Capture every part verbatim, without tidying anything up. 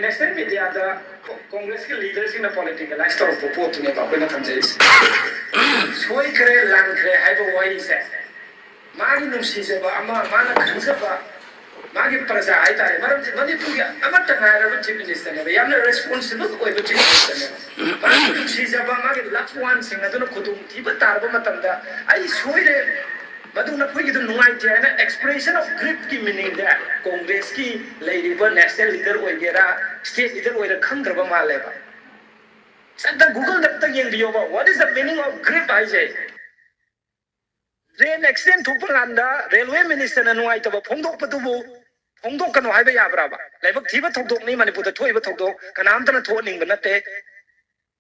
National ꯃꯤꯗꯤꯌꯥꯗ ꯀꯣꯡꯒ꯭ꯔꯦꯁꯀꯤ ꯂꯤꯗꯔꯁꯤꯡꯅ ꯄꯣꯂꯤꯇꯤꯀꯦꯂꯥꯏꯁ ꯇꯧꯔꯛꯄ ꯄꯣꯠꯇꯨꯅꯦꯕ ꯑꯩꯈꯣꯏꯅ ꯊꯝꯖꯔꯤꯁꯦ꯫ ꯁꯣꯏꯈ꯭ꯔꯦ, ꯂꯥꯟꯈ꯭ꯔꯦ ꯍꯥꯏꯕ ꯋꯥꯍꯩꯁꯦ ꯃꯥꯒꯤ ꯅꯨꯡꯁꯤꯖꯕ ꯑꯃ, ꯃꯥꯅ ꯈꯟꯖꯕ, ꯃꯥꯒꯤ ꯄ꯭ꯔꯖꯥ ꯍꯥꯏꯇꯥꯔꯦ, ꯃꯔꯝꯗꯤ ꯃꯅꯤꯄꯨꯔꯒꯤ ꯑꯃꯠꯇ ꯉꯥꯏꯔꯕ ꯆꯤꯐ ꯃꯤꯅꯤꯁꯇꯔꯅꯦꯕ, ꯌꯥꯝꯅ ꯔꯦꯁꯄꯣꯟꯁꯤꯕꯜ ꯑꯣꯏꯕ ꯆꯤꯐ ꯃꯤꯅꯤꯁꯇꯔꯅꯦꯕ꯫ ꯃꯥꯒꯤ ꯅꯨꯡꯁꯤꯖꯕ, ꯃꯥꯒꯤ ꯂꯚ ꯋꯥꯟꯁꯤꯡ ꯑꯗꯨꯅ ꯈꯨꯗꯣꯡꯊꯤꯕ ꯇꯥꯔꯕ ꯃꯇꯝꯗ, "ꯑꯩ ꯁꯣꯏꯔꯦ, ꯃꯗꯨ ꯅꯈꯣꯏꯒꯤꯗꯨ ꯅꯨꯡꯉꯥꯏꯇꯦ" ꯍꯥꯏꯅ ꯑꯦꯛꯁꯄ꯭ꯔꯦꯁꯟ ꯑꯣꯐ ꯒ꯭ꯔꯤꯐꯀꯤ ꯃꯤꯅꯤꯡꯗ ꯀꯣꯡꯒ꯭ꯔꯦꯁꯀꯤ ꯂꯩꯔꯤꯕ ꯅꯦꯁꯅꯦꯜ ꯂꯤꯗꯔ ꯑꯣꯏꯒꯦꯔꯥ, ꯁ꯭ꯇꯦꯠ ꯂꯤꯗꯔ ꯑꯣꯏꯔ ꯈꯪꯗ꯭ꯔꯕ ꯃꯥꯜꯂꯦꯕ꯫ ꯑꯝꯇ ꯒꯨꯒꯜꯗ ꯑꯝꯇ ꯌꯦꯡꯕꯤꯌꯣꯕ, "What is the meaning of grief?" ꯍꯥꯏꯁꯦ꯫ ꯇ꯭ꯔꯦꯟ ꯑꯦꯛꯁꯤꯗꯦꯟ ꯊꯣꯛꯄ ꯀꯥꯟꯗ ꯔꯦꯜꯋꯦ ꯃꯤꯅꯤꯁꯇꯔꯅ ꯅꯨꯡꯉꯥꯏꯇꯕ ꯐꯣꯡꯗꯣꯛꯄꯗꯨꯕꯨ ꯐꯣꯡꯗꯣꯛꯀꯅꯨ ꯍꯥꯏꯕ ꯌꯥꯕ꯭ꯔꯥꯕ? ꯂꯥꯏꯕꯛ ꯊꯤꯕ ꯊꯧꯗꯣꯛꯅꯤ, ꯃꯅꯤꯄꯨꯔꯗ ꯊꯣꯛꯏꯕ ꯊꯧꯗꯣꯛ ꯀꯅꯥꯝꯇꯅ ꯊꯣꯛꯍꯟꯅꯤꯡꯕ ꯅꯠꯇꯦ꯫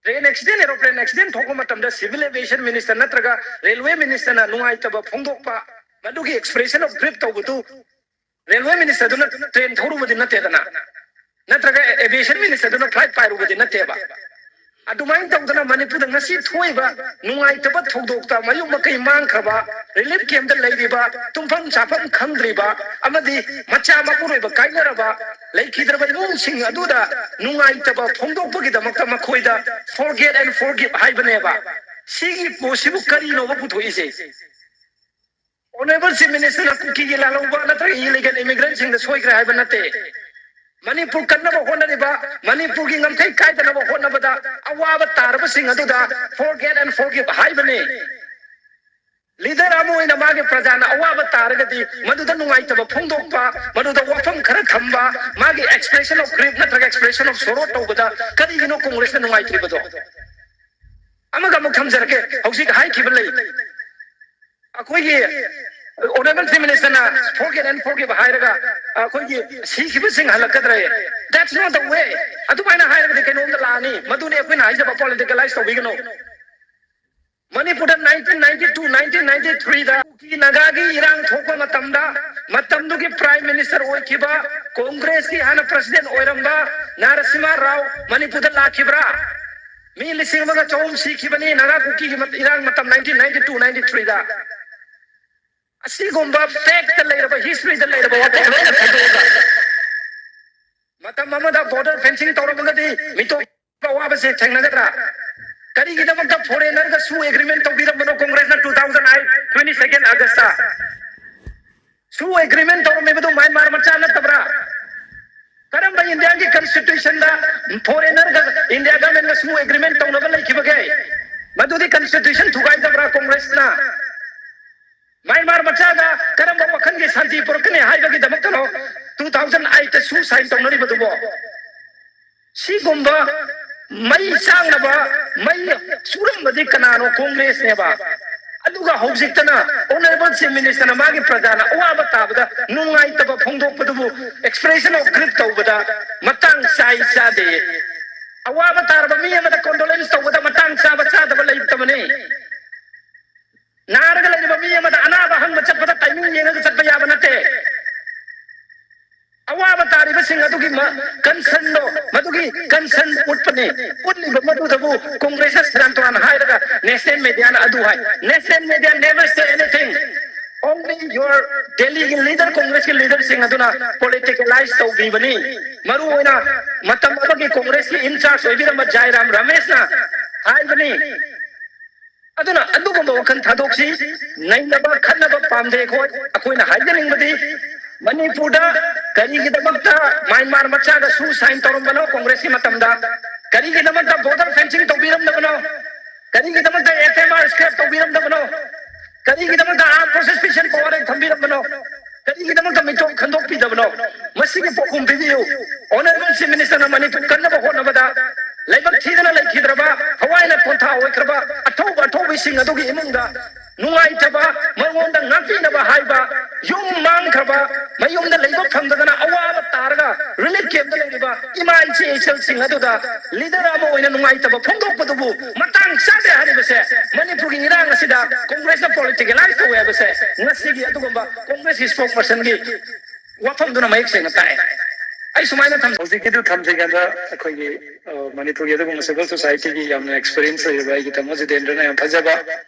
ꯇ꯭ꯔꯦꯟ ꯑꯦꯛꯁꯤꯗꯦꯟ, ꯑꯦꯔꯣꯄ꯭ꯂꯦꯟ ꯑꯦꯛꯁꯤꯗꯦꯟ ꯊꯣꯛꯄ ꯃꯇꯝꯗ ꯁꯤꯚꯤꯜ ꯑꯦꯚꯤꯌꯦꯁꯟ ꯃꯤꯅꯤꯁꯇꯔ ꯅꯠꯇ꯭ꯔꯒ ꯔꯦꯜꯋꯦ ꯃꯤꯅꯤꯁꯇꯔꯅ ꯅꯨꯡꯉꯥꯏꯇꯕ ꯐꯣꯡꯗꯣꯛꯄ, ꯃꯗꯨꯒꯤ ꯑꯦꯛꯁꯄ꯭ꯔꯦꯁꯟ ꯑꯣꯐ ꯒ꯭ꯔꯤꯐ ꯇꯧꯕꯗꯨ ꯔꯦꯜꯋꯦ ꯃꯤꯅꯤꯁꯇꯔꯗꯨꯅ ꯇ꯭ꯔꯦꯟ ꯊꯧꯔꯨꯕꯗꯤ ꯅꯠꯇꯦꯗꯅ, ꯅꯠꯇ꯭ꯔꯒ ꯑꯦꯚꯤꯌꯦꯁꯟ ꯃꯤꯅꯤꯁꯇꯔꯗꯨꯅ ꯐ꯭ꯂꯥꯏꯠ ꯄꯥꯏꯔꯨꯕꯗꯤ ꯅꯠꯇꯦꯕ꯫ ꯑꯗꯨꯃꯥꯏꯅ ꯇꯧꯗꯅ ꯃꯅꯤꯄꯨꯔꯗ ꯉꯁꯤ ꯊꯣꯛꯏꯕ ꯅꯨꯡꯉꯥꯏꯇꯕ ꯊꯧꯗꯣꯛꯇ ꯃꯌꯨꯝ ꯃꯀꯩ ꯃꯥꯡꯈ꯭ꯔꯕ, ꯔꯤꯂꯤꯐ ꯀꯦꯝꯞꯇ ꯂꯩꯔꯤꯕ, ꯇꯨꯝꯐꯝ ꯆꯥꯐꯝ ꯈꯪꯗ꯭ꯔꯤꯕ ꯑꯃꯗꯤ ꯃꯆꯥ ꯃꯄꯨꯔꯣꯏꯕ ꯀꯥꯏꯅꯔꯕ ꯂꯩꯈꯤꯗ꯭ꯔꯕ ꯏꯃꯨꯡꯁꯤꯡ ꯑꯗꯨꯗ ꯅꯨꯡꯉꯥꯏꯇꯕ ꯐꯣꯡꯗꯣꯛꯄꯒꯤꯗꯃꯛꯇ ꯃꯈꯣꯏꯗ forget and forgive ꯍꯥꯏꯕꯅꯦꯕ꯫ ꯁꯤꯒꯤ ꯄꯣꯠꯁꯤꯕꯨ ꯀꯔꯤꯅꯣꯕ ꯄꯨꯊꯣꯛꯏꯁꯦ? ꯑꯣꯅꯔꯦꯕꯜ ꯆꯤꯐ ꯃꯤꯅꯤꯁꯇꯔꯅ ꯀꯨꯀꯤꯒꯤ ꯂꯥꯜꯍꯧꯕ ꯅꯠꯇ꯭ꯔꯒ ꯏꯂꯤꯒꯦꯜ ꯏꯃꯤꯒ꯭ꯔꯦꯟꯁꯤꯡꯗ ꯁꯣꯏꯈ꯭ꯔꯦ ꯍꯥꯏꯕ ꯅꯠꯇꯦ꯫ ꯃꯅꯤꯄꯨꯔ ꯀꯟꯅꯕ ꯍꯣꯠꯅꯔꯤꯕ, ꯃꯅꯤꯄꯨꯔꯒꯤ ꯉꯝꯈꯩ ꯀꯥꯏꯗꯅꯕ ꯍꯣꯠꯅꯕꯗ ꯑꯋꯥꯕ ꯇꯥꯔꯕꯁꯤꯡ ꯑꯗꯨꯗ forget and forgive ꯍꯥꯏꯕꯅꯤ꯫ ꯂꯤꯗꯔ ꯑꯃ ꯑꯣꯏꯅ ꯃꯥꯒꯤ ꯄ꯭ꯔꯖꯥꯅ ꯑꯋꯥꯕ ꯇꯥꯔꯒꯗꯤ ꯃꯗꯨꯗ ꯅꯨꯡꯉꯥꯏꯇꯕ ꯐꯣꯡꯗꯣꯛꯄ, ꯃꯗꯨꯗ ꯋꯥꯐꯝ ꯈꯔ ꯊꯝꯕ, ꯃꯥꯒꯤ expression of grief ꯅꯠꯇ꯭ꯔꯒ expression of sorrow ꯇꯧꯕꯗ ꯀꯔꯤꯒꯤꯅꯣ ꯀꯣꯡꯒ꯭ꯔꯦꯁꯅ ꯅꯨꯡꯉꯥꯏꯇ꯭ꯔꯤꯕꯗꯣ? ꯑꯃꯒ ꯑꯃꯨꯛ ꯊꯝꯖꯔꯒꯦ, ꯍꯧꯖꯤꯛ ꯍꯥꯏꯈꯤꯕ ꯂꯩ, ꯑꯩꯈꯣꯏꯒꯤ ꯑꯣꯅꯔꯦꯕꯜ ꯆꯤꯐ ꯃꯤꯅꯤꯁꯇꯔꯅ forget and forgive ꯍꯥꯏꯔꯒ ꯑꯩꯈꯣꯏꯒꯤ ꯁꯤꯈꯤꯕꯁꯤꯡ ꯍꯜꯂꯛꯀꯗ꯭ꯔꯦ? That's not the way. ꯑꯗꯨꯃꯥꯏꯅ ꯍꯥꯏꯔꯒꯗꯤ ꯀꯩꯅꯣꯝꯗ ꯂꯥꯛꯑꯅꯤ꯫ ꯃꯗꯨꯅꯤ ꯑꯩꯈꯣꯏꯅ ꯍꯥꯏꯖꯕ, ꯄꯣꯂꯤꯇꯤꯀꯦꯂꯥꯏꯁ ꯇꯧꯕꯤꯒꯅꯨ꯫ ꯃꯅꯤꯄꯨꯔꯗ nineteen ninety two, nineteen ninety three ꯗ ꯀꯨꯀꯤ ꯅꯥꯒꯥꯒꯤ ꯏꯔꯥꯡ ꯊꯣꯛꯄ ꯃꯇꯝꯗ ꯃꯇꯝꯗꯨꯒꯤ ꯄ꯭ꯔꯥꯏꯝ ꯃꯤꯅꯤꯁꯇꯔ ꯑꯣꯏꯈꯤꯕ, ꯀꯣꯡꯒ꯭ꯔꯦꯁꯀꯤ ꯍꯥꯟꯅ ꯄ꯭ꯔꯁꯤꯗꯦꯟ ꯑꯣꯏꯔꯝꯕ ꯅꯥꯔꯥꯁꯤꯃꯥ ꯔꯥꯎ ꯃꯅꯤꯄꯨꯔꯗ ꯂꯥꯛꯈꯤꯕ꯭ꯔꯥ? ꯃꯤ ꯂꯤꯁꯤꯡ ꯑꯃꯒ ꯆꯍꯨꯝ ꯁꯤꯈꯤꯕꯅꯤ ꯅꯥꯒꯥ ꯀꯨꯀꯤꯒꯤ ꯃꯠ-, ꯏꯔꯥꯡ ꯃꯇꯝ nineteen ninety two ninety three ꯗ꯫ ꯑꯁꯤꯒꯨꯝꯕ ꯐꯦꯛꯇ ꯂꯩꯔꯕ, ꯍꯤꯁꯇ꯭ꯔꯤꯗ ꯂꯩꯔꯕ ꯋꯥꯐꯝ ꯂꯣꯏꯅ ꯈꯟꯗꯣꯛꯑꯒ ꯃꯇꯝ ꯑꯃꯗ border fencing ꯇꯧꯔꯝꯃꯒꯗꯤ ꯃꯤꯇꯣꯞ ꯑꯋꯥꯕꯁꯦ ꯊꯦꯡꯅꯒꯗ꯭ꯔꯥ? ꯀꯔꯤꯒꯤꯗꯃꯛꯇ foreignerꯒ ꯁꯨ agreement ꯇꯧꯕꯤꯔꯝꯕꯅꯣ ꯀꯣꯡꯒ꯭ꯔꯦꯁꯅ two thousand eight twenty second Augustꯇ? ꯁꯨ agreement ꯇꯧꯔꯝꯃꯤꯕꯗꯨ ꯃ꯭ꯌꯥꯟꯃꯥꯔ ꯃꯆꯥ ꯅꯠꯇꯕ꯭ꯔꯥ? ꯀꯔꯝꯕ ꯏꯟꯗꯤꯌꯥꯒꯤ constitutionꯗ foreignerꯒ ꯏꯟꯗꯤꯌꯥ governmentꯒ ꯁꯨ agreement ꯇꯧꯅꯕ ꯂꯩꯈꯤꯕꯒꯦ? ꯃꯗꯨꯗꯤ constitution ꯊꯨꯒꯥꯏꯗꯕ꯭ꯔꯥ ꯀꯣꯡꯒ꯭ꯔꯦꯁꯅ? ꯃ꯭ꯌꯥꯟꯃꯥꯔ ꯃꯆꯥꯗ ꯀꯔꯝꯕ ꯋꯥꯈꯜꯒꯤ ꯁꯥꯟꯇꯤ ꯄꯨꯔꯛꯀꯅꯤ ꯍꯥꯏꯕꯒꯤꯗꯃꯛꯇꯅꯣ two thousand eight ꯁꯨ sign ꯇꯧꯅꯔꯤꯕꯗꯨꯕꯣ? ꯁꯤꯒꯨꯝꯕ ꯃꯩ ꯆꯥꯡꯅꯕ ꯃꯩ ꯆꯨꯔꯝꯕꯗꯤ ꯀꯅꯥꯅꯣ? ꯀꯣꯡꯒ꯭ꯔꯦꯁꯅꯦꯕ꯫ ꯑꯗꯨꯒ ꯍꯧꯖꯤꯛꯇꯅ honourable chief ministerꯅ ꯃꯥꯒꯤ ꯄ꯭ꯔꯖꯥꯅ ꯑꯋꯥꯕ ꯇꯥꯕꯗ ꯅꯨꯡꯉꯥꯏꯇꯕ ꯐꯣꯡꯗꯣꯛꯄꯗꯨꯕꯨ expression of grief ꯇꯧꯕꯗ ꯃꯇꯥꯡ ꯆꯥꯏ ꯆꯥꯗꯦ? ꯑꯋꯥꯕ ꯇꯥꯔꯕ ꯃꯤ ꯑꯃꯗ condolence ꯇꯧꯕꯗ ꯃꯇꯥꯡ ꯆꯥꯕ ꯆꯥꯗꯕ ꯂꯩꯇꯕꯅꯤ꯫ ꯅꯥꯔꯒ ꯂꯩꯔꯤꯕ ꯃꯤ ꯑꯃꯗ ꯑꯅꯥꯕ ꯍꯪꯕ ꯆꯠꯄꯗ timing ꯌꯦꯡꯉꯒ ꯆꯠꯄ ꯌꯥꯕ ꯅꯠꯇꯦ꯫ ꯑꯋꯥꯕ ꯇꯥꯔꯤꯕꯁꯤꯡ ꯑꯗꯨꯒꯤ ꯃ-, concernꯗꯣ, ꯃꯗꯨꯒꯤ concern ꯎꯠꯄꯅꯤ꯫ ꯎꯠꯂꯤꯕ ꯃꯗꯨꯗꯕꯨ ꯀꯣꯡꯒ꯭ꯔꯦꯁꯅ ꯁꯦꯔꯥꯟ ꯇꯨꯔꯥꯟ ꯍꯥꯏꯔꯒ national mediaꯅ ꯑꯗꯨ ꯍꯥꯏ꯫ National media never say anything. Only your Delhiꯒꯤ leader, ꯀꯣꯡꯒ꯭ꯔꯦꯁꯀꯤ leaderꯁꯤꯡ ꯑꯗꯨꯅ politicalize ꯇꯧꯕꯤꯕꯅꯤ꯫ ꯃꯔꯨ ꯑꯣꯏꯅ ꯃꯇꯝ ꯑꯃꯒꯤ ꯀꯣꯡꯒ꯭ꯔꯦꯁꯀꯤ in charge ꯑꯣꯏꯕꯤꯔꯝꯕ ꯖꯥꯏꯔꯥꯝ ꯔꯃꯦꯁꯅ ꯍꯥꯏꯕꯅꯤ꯫ ꯑꯗꯨꯅ ꯑꯗꯨꯒꯨꯝꯕ ꯋꯥꯈꯜ ꯊꯥꯗꯣꯛꯁꯤ꯫ ꯅꯩꯅꯕ ꯈꯠꯅꯕ ꯄꯥꯝꯗꯦ ꯑꯩꯈꯣꯏ꯫ ꯑꯩꯈꯣꯏꯅ ꯍꯥꯏꯖꯅꯤꯡꯕꯗꯤ ꯃꯅꯤꯄꯨꯔꯗ ꯀꯔꯤꯒꯤꯗꯃꯛꯇ ꯃ꯭ꯌꯥꯟꯃꯥꯔ ꯃꯆꯥꯒ ꯁꯨ sign ꯇꯧꯔꯝꯕꯅꯣ ꯀꯣꯡꯒ꯭ꯔꯦꯁꯀꯤ ꯃꯇꯝꯗ? ꯀꯔꯤꯒꯤꯗꯃꯛꯇ border fencing ꯇꯧꯕꯤꯔꯝꯗꯕꯅꯣ? ꯀꯔꯤꯒꯤꯗꯃꯛꯇ F M R scrap ꯇꯧꯕꯤꯔꯝꯗꯕꯅꯣ? ꯀꯔꯤꯒꯤꯗꯃꯛꯇ armed forces patient power ꯊꯝꯕꯤꯔꯝꯕꯅꯣ? ꯀꯔꯤꯒꯤꯗꯃꯛꯇ ꯃꯤꯇꯣꯞ ꯈꯟꯗꯣꯛꯄꯤꯗꯕꯅꯣ? ꯃꯁꯤꯒꯤ ꯄꯥꯎꯈꯨꯝ ꯄꯤꯕꯤꯌꯨ꯫ Honourable Chief Ministerꯅ ꯃꯅꯤꯄꯨꯔ ꯀꯟꯅꯕ ꯍꯣꯠꯅꯕꯗ ꯂꯥꯏꯕꯛ ꯊꯤꯗꯅ ꯂꯩꯈꯤꯗ꯭ꯔꯕ, ꯊꯋꯥꯏꯅ ꯄꯣꯟꯊꯥ ꯑꯣꯏꯈ꯭ꯔꯕ ꯑꯊꯧꯕ ꯑꯊꯧꯕꯤꯁꯤꯡ ꯑꯗꯨꯒꯤ ꯏꯃꯨꯡꯗ ꯅꯨꯡꯉꯥꯏꯇꯕ, ꯃꯉꯣꯟꯗ ꯉꯥꯛꯄꯤꯅꯕ ꯍꯥꯏꯕ, ꯌꯨꯝ ꯃꯥꯡꯈ꯭ꯔꯕ, ꯃꯌꯨꯝꯗ ꯂꯩꯕ ꯐꯪꯗꯗꯅ ꯑꯋꯥꯕ ꯇꯥꯔꯒ relief campꯇ ꯂꯩꯔꯤꯕ ꯏꯃꯥ ꯏꯆꯦ ꯏꯆꯜꯁꯤꯡ ꯑꯗꯨꯗ leader ꯑꯃ ꯑꯣꯏꯅ ꯅꯨꯡꯉꯥꯏꯇꯕ ꯐꯣꯡꯗꯣꯛꯄꯗꯨꯕꯨ ꯃꯇꯥꯡ ꯆꯥꯗꯦ ꯍꯥꯏꯔꯤꯕꯁꯦ, ꯃꯅꯤꯄꯨꯔꯒꯤ ꯏꯔꯥꯡ ꯑꯁꯤꯗ ꯀꯣꯡꯒ꯭ꯔꯦꯁꯅ politicalize ꯇꯧꯋꯦ ꯍꯥꯏꯕꯁꯦ ꯉꯁꯤꯒꯤ ꯑꯗꯨꯒꯨꯝꯕ ꯀꯣꯡꯒ꯭ꯔꯦꯁꯀꯤ spokespersonꯒꯤ ꯋꯥꯐꯝꯗꯨꯅ ꯃꯌꯦꯛ ꯁꯦꯡꯅ ꯇꯥꯛꯑꯦ꯫ ꯑꯩ ꯁꯨꯃꯥꯏꯅ ꯊꯝꯖꯒꯦ꯫ ꯍꯧꯖꯤꯛꯀꯤꯗꯨ ꯊꯝꯗ꯭ꯔꯤꯉꯩꯗ ꯑꯩꯈꯣꯏꯒꯤ, ꯑ, ꯃꯅꯤꯄꯨꯔꯒꯤ ꯑꯗꯨꯒꯨꯝꯕ civil societyꯒꯤ ꯌꯥꯝꯅ experience ꯂꯩꯔꯕ ꯑꯩꯒꯤ ꯇꯥꯃꯣ ꯖꯤꯇꯦꯟꯗ꯭ꯔꯅ ꯌꯥꯝ ꯐꯖꯕ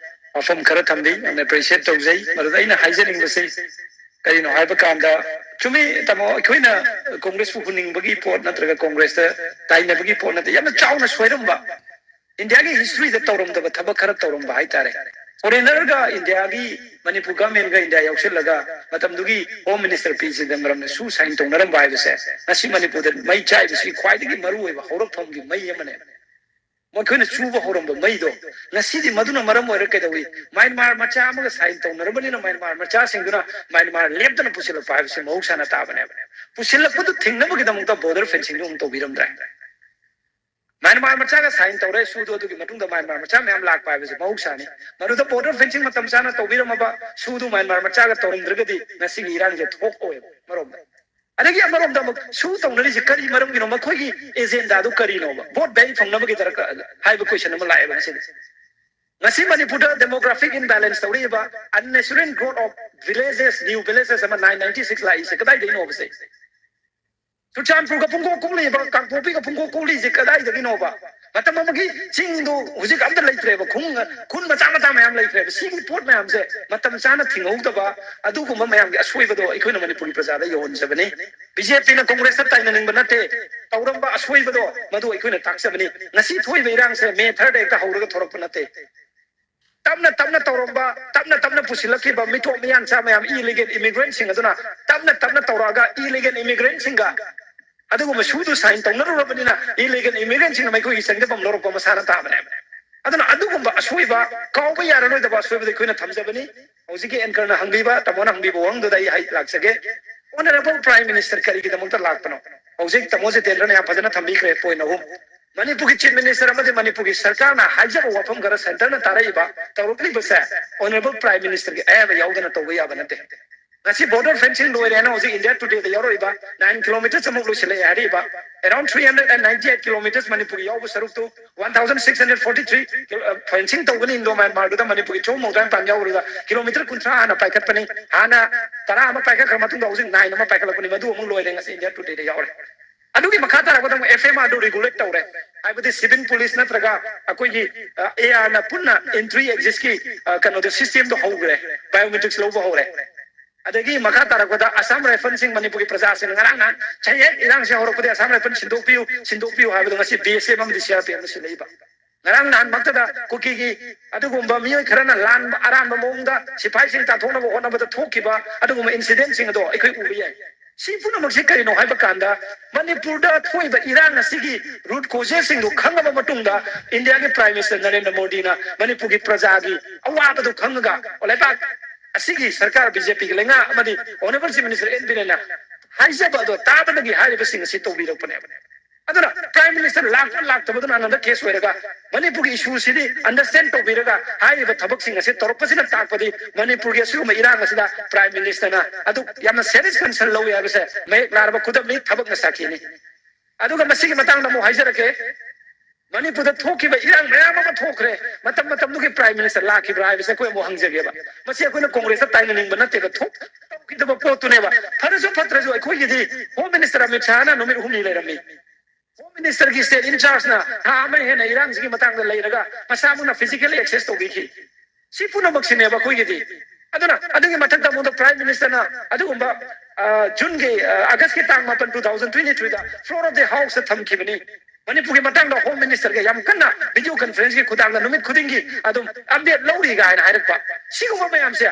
ꯋꯥꯐꯝ ꯈꯔ ꯊꯝꯕꯤ, ꯌꯥꯝꯅ appreciate ꯇꯧꯖꯩ꯫ ꯃꯗꯨꯗ ꯑꯩꯅ ꯍꯥꯏꯖꯅꯤꯡꯕꯁꯤ, ꯀꯔꯤꯅꯣ ꯍꯥꯏꯕ ꯀꯥꯟꯗ, ꯆꯨꯝꯃꯤ ꯇꯥꯃꯣ, ꯑꯩꯈꯣꯏꯅ ꯀꯣꯡꯒ꯭ꯔꯦꯁꯄꯨ ꯍꯨꯟꯅꯤꯡꯕꯒꯤ ꯄꯣꯠ ꯅꯠꯇ꯭ꯔꯒ ꯀꯣꯡꯒ꯭ꯔꯦꯁꯇ ꯇꯥꯏꯅꯕꯒꯤ ꯄꯣꯠ ꯅꯠꯇꯦ, ꯌꯥꯝꯅ ꯆꯥꯎꯅ ꯁꯣꯏꯔꯝꯕ, ꯏꯟꯗꯤꯌꯥꯒꯤ ꯍꯤꯁꯇ꯭ꯔꯤꯗ ꯇꯧꯔꯝꯗꯕ ꯊꯕꯛ ꯈꯔ ꯇꯧꯔꯝꯕ ꯍꯥꯏꯇꯥꯔꯦ꯫ ꯐꯣꯔꯦꯅꯔꯒ ꯏꯟꯗꯤꯌꯥꯒꯤ, ꯃꯅꯤꯄꯨꯔ ꯒꯚꯔꯟꯃꯦꯟꯒ ꯏꯟꯗꯤꯌꯥ ꯌꯥꯎꯁꯤꯜꯂꯒ ꯃꯇꯝꯗꯨꯒꯤ ꯍꯣꯝ ꯃꯤꯅꯤꯁꯇꯔ ꯄꯤ ꯆꯤꯗꯝꯕꯔꯝꯅ ꯁꯨ ꯁꯥꯏꯟ ꯇꯧꯅꯔꯝꯕ ꯍꯥꯏꯕꯁꯦ ꯉꯁꯤ ꯃꯅꯤꯄꯨꯔꯗ ꯃꯩ ꯆꯥꯏꯕꯁꯤ ꯈ꯭ꯋꯥꯏꯗꯒꯤ ꯃꯔꯨꯑꯣꯏꯕ ꯍꯧꯔꯛꯐꯝꯒꯤ ꯃꯩ ꯑꯃꯅꯦ꯫ ꯃꯈꯣꯏꯅ ꯆꯨꯕ ꯍꯧꯔꯝꯕ ꯃꯩꯗꯣ ꯉꯁꯤꯗꯤ ꯃꯗꯨꯅ ꯃꯔꯝ ꯑꯣꯏꯔꯒ ꯀꯩꯗꯧꯏ? ꯃ꯭ꯌꯥꯟꯃꯥꯔ ꯃꯆꯥ ꯑꯃꯒ ꯁꯥꯏꯟ ꯇꯧꯅꯔꯕꯅꯤꯅ ꯃ꯭ꯌꯥꯟꯃꯥꯔ ꯃꯆꯥꯁꯤꯡꯗꯨꯅ ꯃ꯭ꯌꯥꯟꯃꯥꯔ ꯂꯦꯞꯇꯅ ꯄꯨꯁꯤꯜꯂꯛꯄ ꯍꯥꯏꯕꯁꯤ ꯃꯍꯧꯁꯥꯅ ꯇꯥꯕꯅꯦꯕ꯫ ꯄꯨꯁꯤꯜꯂꯛꯄꯗꯨ ꯊꯤꯡꯅꯕꯒꯤꯗꯃꯛꯇ ꯕꯣꯔꯗꯔ ꯐꯦꯟꯁꯤꯡꯗꯨ ꯑꯃꯨꯛ ꯇꯧꯕꯤꯔꯝꯗ꯭ꯔꯦ꯫ ꯃ꯭ꯌꯥꯟꯃꯥꯔ ꯃꯆꯥꯒ ꯁꯥꯏꯟ ꯇꯧꯔꯦ ꯁꯨꯗꯣ, ꯑꯗꯨꯒꯤ ꯃꯇꯨꯡꯗ ꯃ꯭ꯌꯥꯟꯃꯥꯔ ꯃꯆꯥ ꯃꯌꯥꯝ ꯂꯥꯛꯄ ꯍꯥꯏꯕꯁꯤ ꯃꯍꯧꯁꯥꯅꯤ꯫ ꯃꯗꯨꯗ ꯕꯣꯔꯗꯔ ꯐꯦꯟꯁꯤꯡ ꯃꯇꯝ ꯆꯥꯅ ꯇꯧꯕꯤꯔꯝꯃꯕ, ꯁꯨꯗꯨ ꯃ꯭ꯌꯥꯟꯃꯥꯔ ꯃꯆꯥꯒ ꯇꯧꯔꯝꯗ꯭ꯔꯒꯗꯤ ꯉꯁꯤꯒꯤ ꯏꯔꯥꯡꯁꯦ ꯊꯣꯛꯑꯣꯏꯕ꯫ ꯃꯔꯣꯝꯗ ꯑꯗꯒꯤ ꯑꯃꯔꯣꯝꯗ ꯑꯃꯨꯛ ꯁꯨ ꯇꯧꯅꯔꯤꯁꯦ ꯀꯔꯤ ꯃꯔꯝꯒꯤꯅꯣ? ꯃꯈꯣꯏꯒꯤ ꯑꯦꯖꯦꯟꯗꯥꯗꯨ ꯀꯔꯤꯅꯣꯕ? ꯚꯣꯠ ꯕꯦꯡ ꯐꯪꯅꯕꯒꯤ ꯗꯔꯀꯥꯔ ꯍꯥꯏꯕ ꯀꯣꯏꯁꯟ ꯑꯃ ꯂꯥꯛꯑꯦꯕ ꯉꯁꯤꯗꯤ꯫ ꯉꯁꯤ ꯃꯅꯤꯄꯨꯔꯗ demographic imbalance ꯇꯧꯔꯛꯏꯕ, unnatural growth of villages, new villages ꯑꯃ nine ninety six ꯂꯥꯛꯏꯁꯦ ꯀꯗꯥꯏꯗꯒꯤꯅꯣꯕꯁꯦ? ꯆꯨꯔꯆꯥꯟꯄꯨꯔꯒ ꯄꯨꯡꯀꯣꯛ ꯀꯣꯛꯂꯤꯕ, ꯀꯥꯡꯄꯣꯛꯄꯤꯒ ꯄꯨꯡꯀꯣꯛ ꯀꯣꯛꯂꯤꯁꯦ ꯀꯗꯥꯏꯗꯒꯤꯅꯣꯕ? ꯃꯇꯝ ꯑꯃꯒꯤ ꯆꯤꯡꯗꯨ ꯍꯧꯖꯤꯛ ꯑꯝꯇ ꯂꯩꯇ꯭ꯔꯦꯕ, ꯈꯨꯟ, ꯈꯨꯟ ꯃꯆꯥ ꯃꯆꯥ ꯃꯌꯥꯝ ꯂꯩꯇ꯭ꯔꯦꯕ꯫ ꯁꯤꯒꯤ ꯄꯣꯠ ꯃꯌꯥꯝꯁꯦ ꯃꯇꯝ ꯆꯥꯅ ꯊꯤꯡꯍꯧꯗꯕ, ꯑꯗꯨꯒꯨꯝꯕ ꯃꯌꯥꯝꯒꯤ ꯑꯁꯣꯏꯕꯗꯣ ꯑꯩꯈꯣꯏꯅ ꯃꯅꯤꯄꯨꯔꯒꯤ ꯄ꯭ꯔꯖꯥꯗ ꯌꯧꯍꯟꯖꯕꯅꯤ꯫ ꯕꯤ ꯖꯦ ꯄꯤꯅ ꯀꯣꯡꯒ꯭ꯔꯦꯁꯇ ꯇꯥꯏꯅꯅꯤꯡꯕ ꯅꯠꯇꯦ, ꯇꯧꯔꯝꯕ ꯑꯁꯣꯏꯕꯗꯣ ꯃꯗꯨ ꯑꯩꯈꯣꯏꯅ ꯇꯥꯛꯆꯕꯅꯤ꯫ ꯉꯁꯤ ꯊꯣꯛꯏꯕ ꯏꯔꯥꯡꯁꯦ ꯃꯦ ꯊꯥꯔꯗ ꯍꯦꯛꯇ ꯍꯧꯔꯒ ꯊꯣꯔꯛꯄ ꯅꯠꯇꯦ꯫ ꯇꯞꯅ ꯇꯞꯅ ꯇꯧꯔꯝꯕ, ꯇꯞꯅ ꯇꯞꯅ ꯄꯨꯁꯤꯜꯂꯛꯈꯤꯕ ꯃꯤꯊꯣꯛ ꯃꯤꯌꯥꯟꯆꯥ ꯃꯌꯥꯝ, ꯏꯂꯤꯒꯦꯜ ꯏꯃꯤꯒ꯭ꯔꯦꯟꯁꯤꯡ ꯑꯗꯨꯅ ꯇꯞꯅ ꯇꯞꯅ ꯇꯧꯔꯛꯑꯒ ꯏꯂꯤꯒꯦꯜ ꯏꯃꯤꯒ꯭ꯔꯦꯟꯁꯤꯡꯒ ꯑꯗꯨꯒꯨꯝꯕ ꯁꯨꯗꯨ ꯁꯥꯏꯟ ꯇꯧꯅꯔꯨꯔꯕꯅꯤꯅ ꯏꯂꯤꯒꯦꯜ ꯏꯃꯤꯒ꯭ꯔꯦꯟꯁꯤꯡꯅ ꯃꯈꯣꯏꯒꯤ ꯆꯪꯖꯐꯝ ꯂꯧꯔꯛꯄ ꯃꯁꯥꯅ ꯇꯥꯕꯅꯦꯕ꯫ ꯑꯗꯨꯅ ꯑꯗꯨꯒꯨꯝꯕ ꯑꯁꯣꯏꯕ, ꯀꯥꯎꯕ ꯌꯥꯔꯔꯣꯏꯗꯕ ꯑꯁꯣꯏꯕꯗ ꯑꯩꯈꯣꯏꯅ ꯊꯝꯖꯕꯅꯤ꯫ ꯍꯧꯖꯤꯛꯀꯤ ꯑꯦꯡꯀꯔꯅ ꯍꯪꯕꯤꯕ, ꯇꯥꯃꯣꯅ ꯍꯪꯕꯤꯕ ꯋꯥꯍꯪꯗꯨꯗ ꯑꯩ ꯍꯥꯏ ꯂꯥꯛꯆꯒꯦ꯫ ꯑꯣꯅꯔꯦꯕꯜ ꯄ꯭ꯔꯥꯏꯝ ꯃꯤꯅꯤꯁꯇꯔ ꯀꯔꯤꯒꯤꯗꯃꯛꯇ ꯂꯥꯛꯄꯅꯣ? ꯍꯧꯖꯤꯛ ꯇꯥꯃꯣ ꯖꯤꯇꯦꯟꯗ꯭ꯔꯅ ꯌꯥꯝ ꯐꯖꯅ ꯊꯝꯕꯤꯈ꯭ꯔꯦ ꯄꯣꯏꯟ ꯑꯍꯨꯝ꯫ ꯃꯅꯤꯄꯨꯔꯒꯤ ꯆꯤꯐ ꯃꯤꯅꯤꯁꯇꯔ ꯑꯃꯗꯤ ꯃꯅꯤꯄꯨꯔꯒꯤ ꯁꯔꯀꯥꯔꯅ ꯍꯥꯏꯖꯕ ꯋꯥꯐꯝ ꯈꯔ ꯁꯦꯟꯇꯔꯅ ꯇꯥꯔꯛꯏꯕ, ꯇꯧꯔꯛꯂꯤꯕꯁꯦ ꯑꯣꯅꯔꯦꯕꯜ ꯄ꯭ꯔꯥꯏꯝ ꯃꯤꯅꯤꯁꯇꯔꯒꯤ ꯑꯌꯥꯕ ꯌꯥꯎꯗꯅ ꯇꯧꯕ ꯌꯥꯕ ꯅꯠꯇꯦ꯫ ꯉꯁꯤ ꯕꯣꯔꯗꯔ ꯐꯦꯟꯁꯤꯡ ꯂꯣꯏꯔꯦ ꯍꯥꯏꯅ ꯍꯧꯖꯤꯛ ꯏꯟꯗꯤꯌꯥ ꯇꯨꯗꯦꯗ ꯌꯥꯎꯔꯛꯏꯕ, ꯅꯥꯏꯟ ꯀꯤꯂꯣꯃꯤꯇꯔꯁ ꯑꯃꯨꯛ ꯂꯣꯏꯁꯤꯜꯂꯛꯑꯦ ꯍꯥꯏꯔꯛꯏꯕ, around three hundred and ninety eight kilometres ꯃꯅꯤꯄꯨꯔꯒꯤ ꯌꯥꯎꯕ ꯁꯔꯨꯛꯇꯨ one thousand six hundred forty three fencing ꯇꯧꯒꯅꯤ ꯏꯟꯗꯣ ꯃ꯭ꯌꯥꯟꯃꯥꯔꯗꯨꯗ, ꯃꯅꯤꯄꯨꯔꯒꯤ ꯆꯍꯨꯝ ꯃꯧꯗ꯭ꯔꯥ ꯅꯤꯄꯥꯟ ꯌꯥꯎꯔꯤꯕ, ꯀꯤꯂꯣꯃꯤꯇꯔ ꯀꯨꯟꯊ꯭ꯔꯥ ꯍꯥꯟꯅ ꯄꯥꯏꯈꯠꯄꯅꯤ꯫ ꯍꯥꯟꯅ ꯇꯔꯥ ꯑꯃ ꯄꯥꯏꯈꯠꯈ꯭ꯔ ꯃꯇꯨꯡꯗ ꯍꯧꯖꯤꯛ ꯅꯥꯏꯟ ꯑꯃ ꯄꯥꯏꯈꯠꯂꯛꯄꯅꯤ, ꯃꯗꯨ ꯑꯃꯨꯛ ꯂꯣꯏꯔꯦ ꯉꯁꯤ ꯏꯟꯗꯤꯌꯥ ꯇꯨꯗꯦꯗ ꯌꯥꯎꯔꯦ꯫ ꯑꯗꯨꯒꯤ ꯃꯈꯥ ꯇꯥꯔꯛꯄꯗ ꯑꯃꯨꯛ ꯑꯦꯐ ꯑꯦꯝ ꯑꯥꯔꯗꯨ ꯔꯤꯒꯨꯂꯦꯠ ꯇꯧꯔꯦ, ꯍꯥꯏꯕꯗꯤ ꯁꯤꯚꯤꯜ ꯄꯨꯂꯤꯁ ꯅꯠꯇ꯭ꯔꯒ ꯑꯩꯈꯣꯏꯒꯤ ꯑꯦ ꯑꯥꯔꯅ ꯄꯨꯟꯅ ꯑꯦꯟꯇ꯭ꯔꯤ ꯑꯦꯛꯖꯤꯠꯀꯤ ꯀꯩꯅꯣꯗꯣ, ꯁꯤꯁꯇꯦꯝꯗꯣ ꯍꯧꯈ꯭ꯔꯦ, ꯕꯥꯏꯑꯣꯃꯦꯇ꯭ꯔꯤꯛꯁ ꯂꯧꯕ ꯍꯧꯔꯦ꯫ ꯑꯗꯒꯤ ꯃꯈꯥ ꯇꯥꯔꯛꯄꯗ ꯑꯁꯥꯝ ꯔꯥꯏꯐꯜꯁꯤꯡ, ꯃꯅꯤꯄꯨꯔꯒꯤ ꯄ꯭ꯔꯖꯥꯁꯤꯡꯅ ꯉꯔꯥꯡ ꯅꯍꯥꯟ ꯆꯌꯦꯠ ꯏꯔꯥꯡꯁꯦ ꯍꯧꯔꯛꯄꯗ ꯑꯁꯥꯝ ꯔꯥꯏꯐꯜ ꯁꯤꯟꯗꯣꯛꯄꯤꯌꯨ, ꯁꯤꯟꯗꯣꯛꯄꯤꯌꯨ ꯍꯥꯏꯕꯗꯣ ꯉꯁꯤ ꯕꯤ ꯑꯦꯁ ꯑꯦꯐ ꯑꯃꯗꯤ ꯁꯤ ꯑꯥꯔ ꯄꯤ ꯑꯦꯐꯅ ꯁꯤꯜꯂꯛꯏꯕ꯫ ꯉꯔꯥꯡ ꯅꯍꯥꯟꯃꯛꯇꯗ ꯀꯨꯀꯤꯒꯤ ꯑꯗꯨꯒꯨꯝꯕ ꯃꯤꯑꯣꯏ ꯈꯔꯅ ꯂꯥꯟꯕ ꯑꯔꯥꯟꯕ ꯃꯑꯣꯡꯗ ꯁꯤꯐꯥꯏꯁꯤꯡ ꯇꯥꯟꯊꯣꯛꯅꯕ ꯍꯣꯠꯅꯕꯗ ꯊꯣꯛꯈꯤꯕ ꯑꯗꯨꯒꯨꯝꯕ ꯏꯟꯁꯤꯗꯦꯟꯁꯤꯡ ꯑꯗꯣ ꯑꯩꯈꯣꯏ ꯎꯕ ꯌꯥꯏ꯫ ꯁꯤ ꯄꯨꯝꯅꯃꯛꯁꯤ ꯀꯔꯤꯅꯣ ꯍꯥꯏꯕ ꯀꯥꯟꯗ, ꯃꯅꯤꯄꯨꯔꯗ ꯊꯣꯛꯏꯕ ꯏꯔꯥꯡ ꯑꯁꯤꯒꯤ ꯔꯨꯠ ꯀꯣꯖꯦꯁꯁꯤꯡꯗꯨ ꯈꯪꯉꯕ ꯃꯇꯨꯡꯗ, ꯏꯟꯗꯤꯌꯥꯒꯤ ꯄ꯭ꯔꯥꯏꯝ ꯃꯤꯅꯤꯁꯇꯔ ꯅꯔꯦꯟꯗ꯭ꯔ ꯃꯣꯗꯤꯅ ꯃꯅꯤꯄꯨꯔꯒꯤ ꯄ꯭ꯔꯖꯥꯒꯤ ꯑꯋꯥꯕꯗꯨ ꯈꯪꯉꯒ, ꯂꯩꯕꯥꯛ ꯑꯁꯤꯒꯤ ꯁꯔꯀꯥꯔ ꯕꯤ ꯖꯦ ꯄꯤꯒꯤ ꯂꯩꯉꯥꯛ ꯑꯃꯗꯤ ꯑꯣꯅꯔꯦꯕꯜ ꯆꯤꯐ ꯃꯤꯅꯤꯁꯇꯔ ꯑꯦꯟ ꯕꯤꯔꯦꯟꯅ ꯍꯥꯏꯖꯕ ꯑꯗꯣ ꯇꯥꯕꯗꯒꯤ ꯍꯥꯏꯔꯤꯕꯁꯤꯡ ꯑꯁꯤ ꯇꯧꯕꯤꯔꯛꯄꯅꯦꯕ꯫ ꯑꯗꯨꯅ ꯄ꯭ꯔꯥꯏꯝ ꯃꯤꯅꯤꯁꯇꯔ ꯂꯥꯛꯄ ꯂꯥꯛꯇꯕꯗꯨꯅ ꯑꯅꯟꯗ ꯀꯦꯁ ꯑꯣꯏꯔꯒ, ꯃꯅꯤꯄꯨꯔꯒꯤ ꯏꯁꯨꯁꯤꯗꯤ ꯑꯟꯗꯔꯁꯇꯦꯟ ꯇꯧꯕꯤꯔꯒ ꯍꯥꯏꯔꯤꯕ ꯊꯕꯛꯁꯤꯡ ꯑꯁꯤ ꯇꯧꯔꯛꯄꯁꯤꯅ ꯇꯥꯛꯄꯗꯤ ꯃꯅꯤꯄꯨꯔꯒꯤ ꯑꯁꯤꯒꯨꯝꯕ ꯏꯔꯥꯡ ꯑꯁꯤꯗ ꯄ꯭ꯔꯥꯏꯝ ꯃꯤꯅꯤꯁꯇꯔꯅ ꯑꯗꯨ ꯌꯥꯝꯅ ꯁꯦꯔꯤꯌꯁ ꯀꯟꯁꯔꯟ ꯂꯧꯏ ꯍꯥꯏꯕꯁꯦ ꯃꯌꯦꯛ ꯂꯥꯔꯕ ꯈꯨꯗꯝꯅꯤ, ꯊꯕꯛꯅ ꯁꯥꯈꯤꯅꯤ꯫ ꯑꯗꯨꯒ ꯃꯁꯤꯒꯤ ꯃꯇꯥꯡꯗ ꯑꯃꯨꯛ ꯍꯥꯏꯖꯔꯛꯀꯦ꯫ ꯃꯅꯤꯄꯨꯔꯗ ꯊꯣꯛꯈꯤꯕ ꯏꯔꯥꯡ ꯃꯌꯥꯝ ꯑꯃ ꯊꯣꯛꯈ꯭ꯔꯦ, ꯃꯇꯝ ꯃꯇꯝꯗꯨꯒꯤ ꯄ꯭ꯔꯥꯏꯝ ꯃꯤꯅꯤꯁꯇꯔ ꯂꯥꯛꯈꯤꯕ꯭ꯔꯥ ꯍꯥꯏꯕꯁꯦ ꯑꯩꯈꯣꯏ ꯑꯃꯨꯛ ꯍꯪꯖꯒꯦꯕ꯫ ꯃꯁꯤ ꯑꯩꯈꯣꯏꯅ ꯀꯣꯡꯒ꯭ꯔꯦꯁꯇ ꯇꯥꯏꯅꯅꯤꯡꯕ ꯅꯠꯇꯦꯕ꯫ ꯊꯣꯛꯈꯤꯗꯕ ꯄꯣꯠꯇꯨꯅꯦꯕ꯫ ꯐꯔꯁꯨ ꯐꯠꯇ꯭ꯔꯁꯨ ꯑꯩꯈꯣꯏꯒꯤꯗꯤ ꯍꯣꯝ ꯃꯤꯅꯤꯁꯇꯔ ꯑꯃꯤꯠ ꯁꯥꯍꯅ ꯅꯨꯃꯤꯠ ꯍꯨꯝꯅꯤ ꯂꯩꯔꯝꯃꯤ꯫ ꯍꯣꯝ ꯃꯤꯅꯤꯁꯇꯔꯒꯤ ꯁ꯭ꯇꯦꯠ ꯏꯟꯆꯥꯔꯖꯅ ꯊꯥ ꯑꯃ ꯍꯦꯟꯅ ꯏꯔꯥꯡꯁꯤꯒꯤ ꯃꯇꯥꯡꯗ ꯂꯩꯔꯒ ꯃꯁꯥꯃꯛꯅ ꯐꯤꯖꯤꯀꯦꯜꯂꯤ ꯑꯦꯛꯁꯦꯁ ꯇꯧꯕꯤꯈꯤ꯫ ꯁꯤ ꯄꯨꯝꯅꯃꯛꯁꯤꯅꯦꯕ ꯑꯩꯈꯣꯏꯒꯤꯗꯤ꯫ ꯑꯗꯨꯅ ꯑꯗꯨꯒꯤ ꯃꯊꯛꯇ ꯑꯃꯨꯛ ꯄ꯭ꯔꯥꯏꯝ ꯃꯤꯅꯤꯁꯇꯔꯅ ꯑꯗꯨꯒꯨꯝꯕ, ꯑ, ꯖꯨꯟꯒꯤ, ꯑ, ꯑꯥꯒꯁꯀꯤ ꯇꯥꯡ ꯃꯥꯄꯟ, ꯇꯨ ꯊꯥꯎꯖꯟ ꯇ꯭ꯋꯦꯟꯇꯤ ꯊ꯭ꯔꯤꯗ ꯐ꯭ꯂꯣꯔ ꯑꯣꯐ ꯗꯤ ꯍꯥꯎꯁꯇ ꯊꯝꯈꯤꯕꯅꯤ꯫ ꯃꯅꯤꯄꯨꯔꯒꯤ ꯃꯇꯥꯡꯗ ꯍꯣꯝ ꯃꯤꯅꯤꯁꯇꯔꯒ ꯌꯥꯝ ꯀꯟꯅ ꯚꯤꯗꯤꯑꯣ ꯀꯟꯐꯔꯦꯟꯁꯀꯤ ꯈꯨꯊꯥꯡꯗ ꯅꯨꯃꯤꯠ ꯈꯨꯗꯤꯡꯒꯤ ꯑꯗꯨꯝ ꯑꯞꯗꯦꯠ ꯂꯧꯔꯤ ꯀꯥꯏꯅ ꯍꯥꯏꯔꯛꯄ꯫ ꯁꯤꯒꯨꯝꯕ ꯃꯌꯥꯝꯁꯦ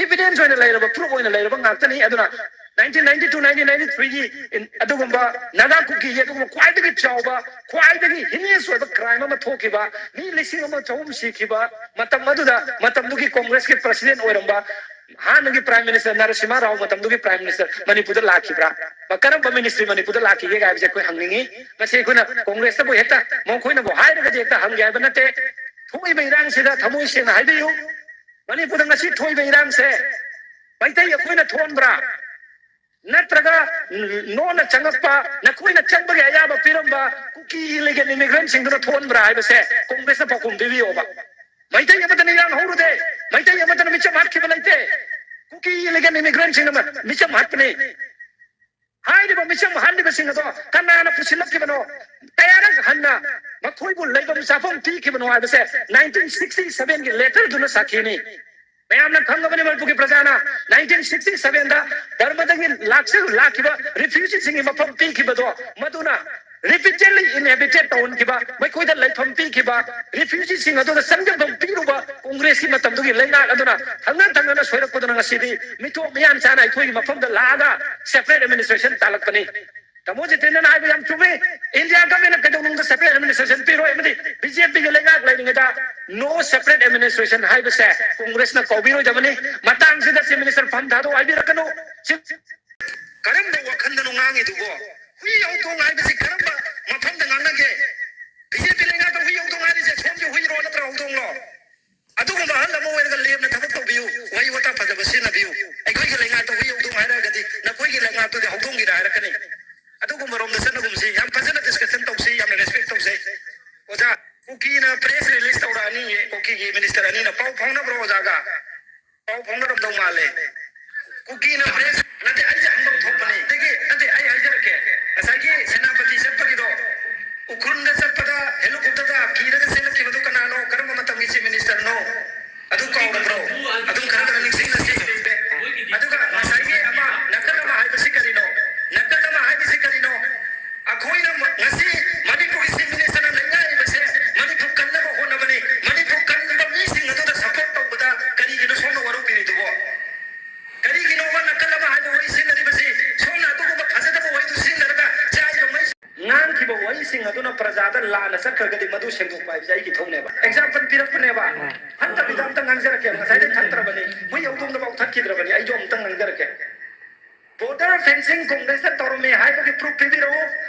ꯏꯚꯤꯗꯦꯟꯁ ꯑꯣꯏꯅ ꯂꯩꯔꯕ, ꯄ꯭ꯔꯨꯐ ꯑꯣꯏꯅ ꯂꯩꯔꯕ ꯉꯥꯛꯇꯅꯤ꯫ ꯑꯗꯨꯅ nineteen ninety two, nineteen ninety ꯊ꯭ꯔꯤꯒꯤ ꯏꯟ-, ꯑꯗꯨꯒꯨꯝꯕ ꯅꯥꯒꯥ ꯀꯨꯀꯤꯒꯤ ꯑꯗꯨꯒꯨꯝꯕ ꯈ꯭ꯋꯥꯏꯗꯒꯤ ꯆꯥꯎꯕ, ꯈ꯭ꯋꯥꯏꯗꯒꯤ ꯍꯤꯅꯤꯌꯁ ꯑꯣꯏꯕ ꯀ꯭ꯔꯥꯏꯝ ꯑꯃ ꯊꯣꯛꯈꯤꯕ, ꯃꯤ ꯂꯤꯁꯤꯡ ꯑꯃ ꯆꯍꯨꯝ ꯁꯤꯈꯤꯕ ꯃꯇꯝ ꯑꯗꯨꯗ, ꯃꯇꯝꯗꯨꯒꯤ ꯀꯣꯡꯒ꯭ꯔꯦꯁꯀꯤ ꯄ꯭ꯔꯁꯤꯗꯦꯟ ꯑꯣꯏꯔꯝꯕ ꯍꯥꯟꯅꯒꯤ ꯄ꯭ꯔꯥꯏꯝ ꯃꯤꯅꯤꯁꯇꯔ ꯅꯔꯁꯤꯃꯥ ꯔꯥꯎ ꯃꯇꯝꯗꯨꯒꯤ ꯄ꯭ꯔꯥꯏꯝ ꯃꯤꯅꯤꯁꯇꯔ ꯃꯅꯤꯄꯨꯔꯗ ꯂꯥꯛꯈꯤꯕ꯭ꯔꯥ? ꯀꯔꯝꯕ ꯃꯤꯅꯤꯁꯇ꯭ꯔꯤ ꯃꯅꯤꯄꯨꯔꯗ ꯂꯥꯛꯈꯤꯒꯦ ꯍꯥꯏꯕꯁꯦ ꯑꯩꯈꯣꯏ ꯍꯪꯅꯤꯡꯉꯤ꯫ ꯃꯁꯤ ꯑꯩꯈꯣꯏꯅ ꯀꯣꯡꯒ꯭ꯔꯦꯁꯇꯕꯨ ꯍꯦꯛꯇ, ꯃꯈꯣꯏꯅꯕꯨ ꯍꯥꯏꯔꯒꯗꯤ ꯍꯦꯛꯇ ꯍꯪꯒꯦ ꯍꯥꯏꯕ ꯅꯠꯇꯦ꯫ ꯊꯣꯛꯏꯕ ꯏꯔꯥꯡꯁꯤꯗ ꯊꯃꯣꯏ ꯁꯦꯡꯅ ꯍꯥꯏꯕꯤꯌꯨ, ꯃꯅꯤꯄꯨꯔꯗ ꯉꯁꯤ ꯊꯣꯛꯏꯕ ꯏꯔꯥꯡꯁꯦ ꯃꯩꯇꯩ ꯑꯩꯈꯣꯏꯅ ꯊꯣꯛꯍꯟꯕ꯭ꯔꯥ? ꯅꯠꯇ꯭ꯔꯒ ꯅꯣꯟꯅ ꯆꯪꯉꯛꯄ, ꯅꯈꯣꯏꯅ ꯆꯪꯕꯒꯤ ꯑꯌꯥꯕ ꯄꯤꯔꯝꯕ ꯀꯨꯀꯤ ꯏꯂꯤꯒꯦꯜ ꯏꯃꯤꯒ꯭ꯔꯦꯟꯁꯤꯡꯗꯨꯅ ꯊꯣꯛꯍꯟꯕ꯭ꯔꯥ ꯍꯥꯏꯕꯁꯦ ꯀꯣꯡꯒ꯭ꯔꯦꯁꯅ ꯄꯥꯎꯈꯨꯝ ꯄꯤꯕꯤꯌꯣꯕ꯫ ꯃꯩꯇꯩ ꯑꯃꯠꯇꯅ ꯏꯔꯥꯡ ꯍꯧꯔꯨꯗꯦ, ꯃꯩꯇꯩ ꯑꯃꯠꯇꯅ ꯃꯤꯆꯝ ꯍꯥꯠꯈꯤꯕ ꯂꯩꯇꯦ꯫ ꯀꯨꯀꯤ ꯏꯂꯤꯒꯦꯜ ꯏꯃꯤꯒ꯭ꯔꯦꯟꯁꯤꯡꯅ ꯃꯤꯆꯝ ꯍꯥꯠꯄꯅꯤ꯫ ꯍꯥꯏꯔꯤꯕ ꯃꯤꯆꯝ ꯍꯥꯠꯂꯤꯕꯁꯤꯡ ꯑꯗꯣ ꯀꯅꯥꯅ ꯄꯨꯁꯤꯜꯂꯛꯈꯤꯕꯅꯣ, ꯀꯌꯥꯔꯛ ꯍꯟꯅ ꯃꯈꯣꯏꯕꯨ ꯂꯩꯐꯝ ꯆꯥꯐꯝ ꯄꯤꯈꯤꯕꯅꯣ ꯍꯥꯏꯕꯁꯦ ꯅꯥꯏꯟꯇꯤꯟ ꯁꯤꯛꯁꯇꯤ ꯁꯚꯦꯟꯒꯤ ꯂꯦꯇꯔꯗꯨꯅ ꯁꯥꯈꯤꯅꯤ꯫ ꯃꯌꯥꯝꯅ ꯈꯪꯉꯕꯅꯤ, ꯃꯅꯤꯄꯨꯔꯒꯤ ꯄ꯭ꯔꯖꯥꯅ ꯅꯥꯏꯟꯇꯤꯟ ꯁꯤꯛꯁꯇꯤ ꯁꯚꯦꯟꯗ ꯕꯔꯃꯗꯒꯤ ꯂꯥꯛꯆ-, ꯂꯥꯛꯈꯤꯕ ꯔꯤꯐ꯭ꯌꯨꯖꯤꯁꯤꯡꯒꯤ ꯃꯐꯝ ꯄꯤꯈꯤꯕꯗꯣ, ꯃꯗꯨꯅ ꯔꯤꯄꯤꯇꯦꯗꯂꯤ ꯏꯟꯍꯦꯕꯤꯇꯦꯠ ꯇꯧꯍꯟꯈꯤꯕ, ꯃꯈꯣꯏꯗ ꯂꯩꯐꯝ ꯄꯤꯈꯤꯕ, ꯔꯤꯐ꯭ꯌꯨꯖꯤꯁꯤꯡ ꯑꯗꯨꯗ ꯆꯪꯖꯐꯝ ꯄꯤꯔꯨꯕ ꯀꯣꯡꯒ꯭ꯔꯦꯁꯀꯤ ꯃꯇꯝꯗꯨꯒꯤ ꯂꯩꯉꯥꯛ ꯑꯗꯨꯅ ꯊꯪꯅ ꯊꯪꯅꯅ ꯁꯣꯏꯔꯛꯄꯗꯨꯅ ꯉꯁꯤꯗꯤ ꯃꯤꯊꯣꯛ ꯃꯤꯌꯥꯟ ꯆꯥꯅ ꯑꯩꯈꯣꯏꯒꯤ ꯃꯐꯝꯗ ꯂꯥꯛꯑꯒ ꯁꯦꯄꯔꯦꯠ ꯑꯦꯗꯃꯤꯅꯤꯁꯇ꯭ꯔꯦꯁꯟ ꯇꯥꯜꯂꯛꯄꯅꯤ꯫ ꯇꯥꯃꯣ ꯖꯤꯇꯦꯟꯗ꯭ꯔꯅ ꯍꯥꯏꯕ ꯌꯥꯝ ꯆꯨꯝꯃꯤ꯫ ꯏꯟꯗꯤꯌꯥ ꯒꯃꯦꯟꯅ ꯀꯩꯗꯧꯅꯨꯡꯗ ꯁꯦꯄꯔꯦꯠ ꯑꯦꯗꯃꯤꯅꯤꯁꯇ꯭ꯔꯦꯁꯟ ꯄꯤꯔꯣꯏ, ꯑꯃꯗꯤ ꯕꯤ ꯖꯦ ꯄꯤꯒꯤ ꯂꯩꯉꯥꯛ ꯂꯩꯔꯤꯉꯩꯗ ꯅꯣ ꯁꯦꯄꯔꯦꯠ ꯑꯦꯗꯃꯤꯅꯤꯁꯇ꯭ꯔꯦꯁꯟ ꯍꯥꯏꯕꯁꯦ ꯀꯣꯡꯒ꯭ꯔꯦꯁꯅ ꯀꯧꯕꯤꯔꯣꯏꯗꯕꯅꯤ꯫ ꯃꯇꯥꯡꯁꯤꯗ ꯆꯤꯐ ꯃꯤꯅꯤꯁꯇꯔ ꯐꯝ ꯊꯥꯗꯣꯛ ꯍꯥꯏꯕꯤꯔꯛꯀꯅꯨ꯫ ꯆꯤꯐ ꯀꯔꯝꯕ ꯋꯥꯈꯜꯗꯅꯣ ꯉꯥꯡꯉꯤꯗꯨꯕꯣ? ꯍꯨꯏ ꯍꯧꯗꯣꯡ ꯍꯥꯏꯕꯁꯤ ꯀꯔꯝꯕ ꯃꯐꯝꯗ ꯉꯥꯡꯅꯒꯦ? ꯕꯤ ꯖꯦ ꯄꯤ ꯂꯩꯉꯥꯛꯇ ꯍꯨꯏ ꯍꯧꯗꯣꯡ ꯍꯥꯏꯔꯤꯁꯦ ꯁꯣꯝꯒꯤ ꯍꯨꯏꯔꯣ ꯅꯠꯇ꯭ꯔ ꯍꯧꯗꯣꯡꯂꯣ? ꯑꯗꯨꯒꯨꯝꯕ ꯑꯍꯜ ꯑꯃ ꯑꯣꯏꯔꯒ ꯂꯦꯝꯅ ꯊꯕꯛ ꯇꯧꯕꯤꯌꯨ, ꯋꯥꯍꯩ ꯋꯥꯇꯥ ꯐꯖꯕ ꯁꯤꯖꯤꯟꯅꯕꯤꯌꯨ꯫ ꯑꯩꯈꯣꯏꯒꯤ ꯂꯩꯉꯥꯛꯇ ꯍꯨꯏ ꯍꯧꯗꯣꯡ ꯍꯥꯏꯔꯒꯗꯤ ꯅꯈꯣꯏꯒꯤ ꯂꯩꯉꯥꯛꯇꯨꯗꯤ ꯍꯧꯗꯣꯡꯒꯤꯅ ꯍꯥꯏꯔꯛꯀꯅꯤ꯫ ꯑꯗꯨꯒꯨꯝꯕ ꯔꯣꯝꯗ ꯆꯠꯅꯒꯨꯝꯁꯤ꯫ ꯌꯥꯝ ꯐꯖꯅ ꯗꯤꯁꯀꯁꯟ ꯇꯧꯁꯤ, ꯌꯥꯝꯅ ꯔꯦꯁꯄꯦꯛ ꯇꯧꯖꯩ꯫ ꯑꯣꯖꯥ, ꯀꯨꯀꯤꯅ ꯄ꯭ꯔꯦꯁ ꯔꯤꯂꯤꯁ ꯇꯧꯔꯛꯑꯅꯤꯌꯦ, ꯀꯨꯀꯤꯒꯤ ꯃꯤꯅꯤꯁꯇꯔ ꯑꯅꯤꯅ꯫ ꯄꯥꯎ ꯐꯥꯎꯅꯕ꯭ꯔꯣ ꯑꯣꯖꯥꯒ? ꯄꯥꯎ ꯐꯥꯎꯅꯔꯝꯗꯧ ꯃꯥꯜꯂꯦ꯫ ꯀꯨꯀꯤꯅ ꯄ꯭ꯔꯦꯁ ꯅꯠꯇꯦ, ꯑꯩꯁꯦ ꯍꯪꯐꯝ ꯊꯣꯛꯄꯅꯦ꯫ ꯑꯗꯒꯤ ꯅꯠꯇꯦ, ꯑꯩ ꯍꯥꯏꯖꯔꯛꯀꯦ, ꯉꯁꯥꯏꯒꯤ ꯁꯦꯅꯥꯄꯇꯤ ꯆꯠꯄꯒꯤꯗꯣ, ꯎꯈ꯭ꯔꯨꯜꯗ ꯆꯠꯄꯗ ꯍꯦꯂꯤꯀꯣꯞꯇꯔꯗ ꯀꯤꯔꯒ ꯆꯦꯜꯂꯛꯈꯤꯕꯗꯣ ꯀꯅꯥꯅꯣ? ꯀꯔꯝꯕ ꯃꯇꯝꯒꯤ ꯆꯤꯐ ꯃꯤꯅꯤꯁꯇꯔꯅꯣ? ꯑꯗꯨ ꯀꯥꯎꯔꯕ꯭ꯔꯣ? ꯑꯗꯨꯝ ꯈꯔ ꯈꯔ ꯅꯤꯡꯁꯤꯡꯅꯁꯤ꯫ ꯑꯗꯨꯒ ꯉꯁꯥꯏꯒꯤ ꯑꯃ ꯅꯥꯀꯜ ꯑꯃ ꯍꯥꯏꯕꯁꯤ ꯀꯔꯤꯅꯣ? ꯅꯥꯀꯜ ꯑꯃ ꯍꯥꯏꯕꯁꯤ ꯀꯔꯤꯅꯣ? ꯑꯩꯈꯣꯏꯅ ꯉꯁꯤ ꯃꯅꯤꯄꯨꯔꯒꯤ ꯆꯤꯐ ꯃꯤꯅꯤꯁꯇꯔꯅ ꯂꯩꯉꯥꯛꯏꯕꯁꯦ ꯃꯅꯤꯄꯨꯔ ꯀꯟꯅꯕ ꯍꯣꯠꯅꯕꯅꯤ꯫ ꯃꯅꯤꯄꯨꯔ ꯀꯟꯕ ꯃꯤꯁꯤꯡ ꯑꯗꯨꯗ ꯁꯄꯣꯔꯠ ꯇꯧꯕꯗ ꯀꯔꯤꯒꯤꯅꯣ ꯁꯣꯝꯅ ꯋꯥꯔꯧꯕꯤꯔꯤꯗꯨꯕꯣ? ꯀꯔꯤꯒꯤꯅꯣꯕ ꯅꯥꯀꯜ ꯑꯃ ꯍꯥꯏꯕ ꯋꯥꯔꯤ ꯁꯤꯖꯤꯟꯅꯔꯤꯕꯁꯤ? ꯁꯣꯝꯅ ꯑꯗꯨꯒꯨꯝꯕ ꯐꯖꯗꯕ ꯋꯥꯔꯤꯗꯨ ꯁꯤꯖꯤꯟꯅꯔꯒ ꯆꯥꯏꯕ ꯃꯩ ꯉꯥꯡꯈꯤꯕ ꯋꯥꯔꯤꯁꯤꯡ ꯑꯗꯨꯅ ꯄ꯭ꯔꯖꯥꯗ ꯂꯥꯟꯅ ꯆꯠꯈ꯭ꯔꯒꯗꯤ ꯃꯗꯨ ꯁꯦꯡꯗꯣꯛꯄ ꯍꯥꯏꯕꯁꯦ ꯑꯩꯒꯤ ꯏꯊꯧꯅꯦꯕ꯫ ꯑꯦꯛꯖꯥꯝꯄꯜ ꯄꯤꯔꯛꯄꯅꯦꯕ꯫ ꯐꯠꯇꯕꯤꯗ ꯑꯝꯇ ꯉꯥꯡꯖꯔꯛꯀꯦ꯫ ꯉꯁꯥꯏꯗꯩ ꯊꯛꯇ꯭ꯔꯕꯅꯤ꯫ ꯍꯨꯏ ꯍꯧꯗꯣꯡꯗꯐꯥꯎ ꯊꯛꯈꯤꯗ꯭ꯔꯕꯅꯤ꯫ ꯑꯩꯁꯨ ꯑꯃꯨꯛꯇꯪ ꯉꯥꯡꯖꯔꯛꯀꯦ꯫ ꯕꯣꯔꯗꯔ ꯐꯦꯟꯁꯤꯡ ꯀꯣꯡꯒ꯭ꯔꯦꯁꯅ ꯇꯧꯔꯝꯃꯤ ꯍꯥꯏꯕꯒꯤ ꯄ꯭ꯔꯨꯐ ꯄꯤꯕꯤꯔꯛꯎ꯫